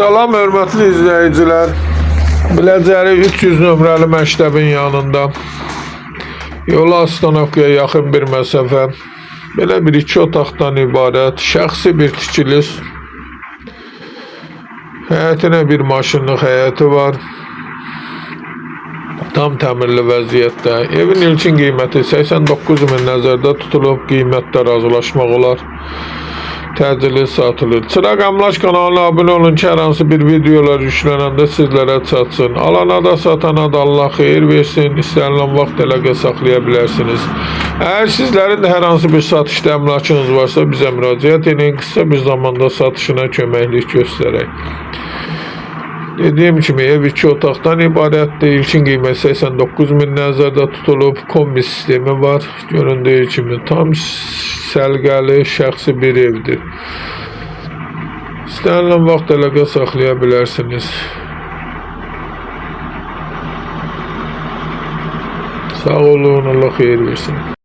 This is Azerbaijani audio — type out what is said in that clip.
Salam hörmətli izləyicilər. Biləcəri 300 nömrəli məktəbin yanında. Yola Astanovkaya yaxın bir məsafə. Belə bir iki otaqdan ibarət şəxsi bir tikili. Həyətinə bir maşınlıq həyəti var. Tam təmirli vəziyyətdə. Evin ilkin qiyməti 89 min nəzərdə tutulub, qiymətdə razılaşmaq olar. Təcili satılır. Çırak Əmlak kanalına abunə olun ki, hər hansı bir videolar yüklənəndə sizlərə çatsın. Alana da satana da Allah xeyir versin. İstənilən vaxt əlaqə saxlaya bilərsiniz. Əgər sizlərin də hər hansı bir satışda əmlakınız varsa bizə müraciət edin. Qısa bir zamanda satışına köməklik göstərək. Dediyim kimi ev iki otaqdan ibarətdir. İlkin qiyməti 89 min nəzərdə tutulub. Kombi sistemi var. Göründüyü kimi tam səliqəli şəxsi bir evdir. İstənilən vaxt əlaqə saxlaya bilərsiniz. Sağ olun, Allah xeyir versin.